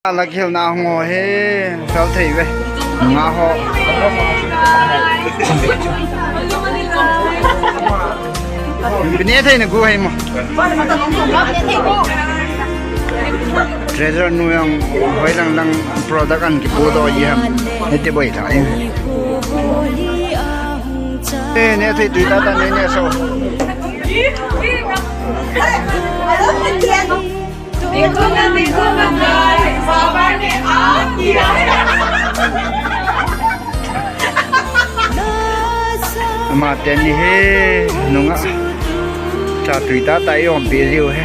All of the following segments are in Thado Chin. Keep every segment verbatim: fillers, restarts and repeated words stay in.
Ala kihilna hung ho hi, fel thei ve. Nga ho. Bine thei na gu hai mo. Treasure nu jong hoilang lang product an kipu doh ji ham. Hiti boi tha. Eh, ne thei tui tata ne ne so. Ama teni hi nungah cha tui tata i um pi jiu hi.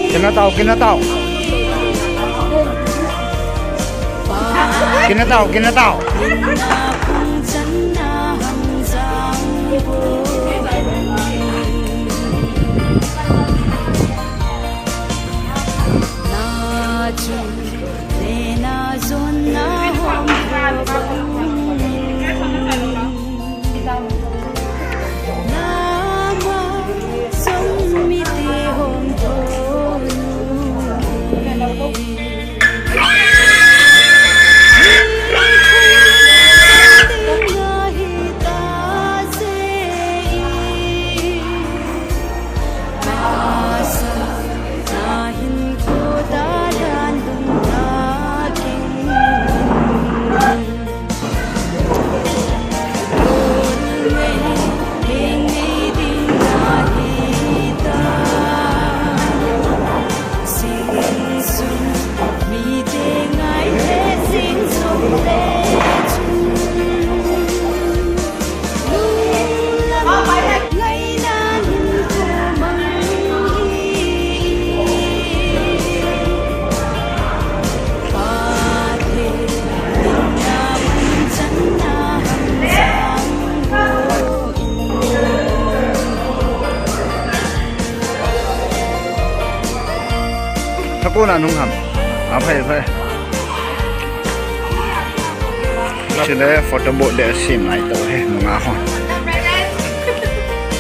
Kina tau, kina tau. Kina tau, kina tau. Thakuna nung ham. A, phai, phai. Chule photo booth de sim nai to he, nunga ho.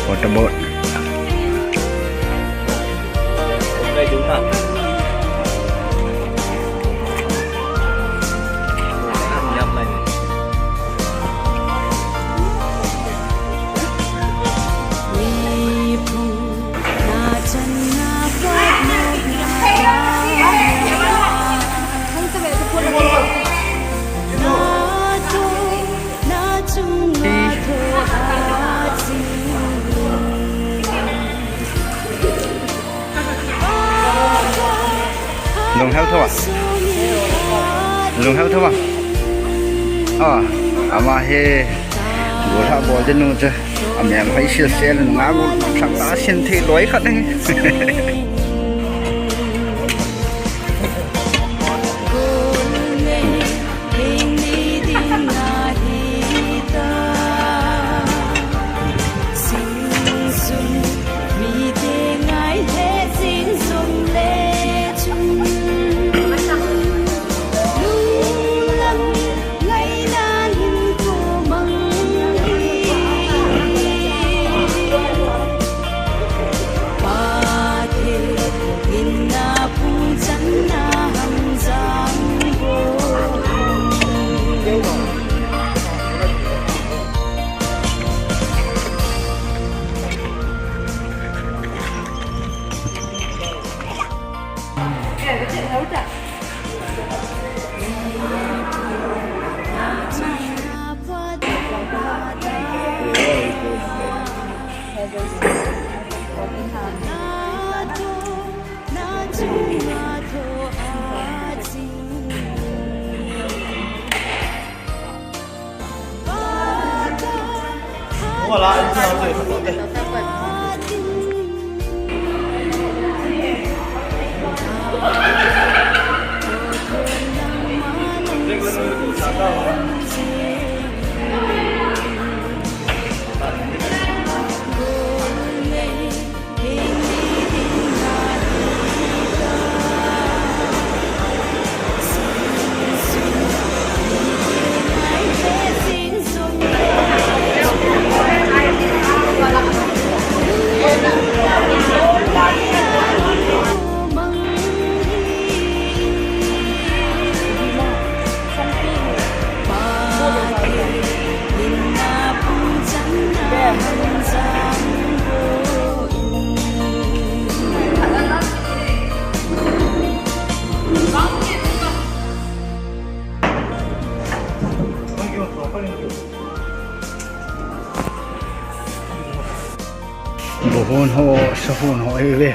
Photo booth. Lunghel tho a. Lunghel tho a. A, ama hi. Golha bol ding nu chu. Amel hoi sil sel nga gol thak ta sin thei loi khat hi. Hon ho, sa hon ho, eh, ve.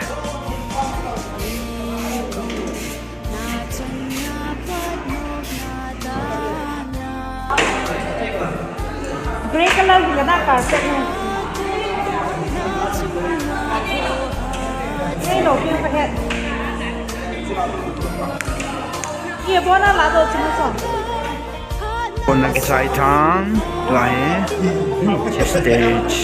Grey color hi ka na carpet na. Nei lo, kya ka het. Ye bona la do chima so. Kona kichai tham, tua hi stage.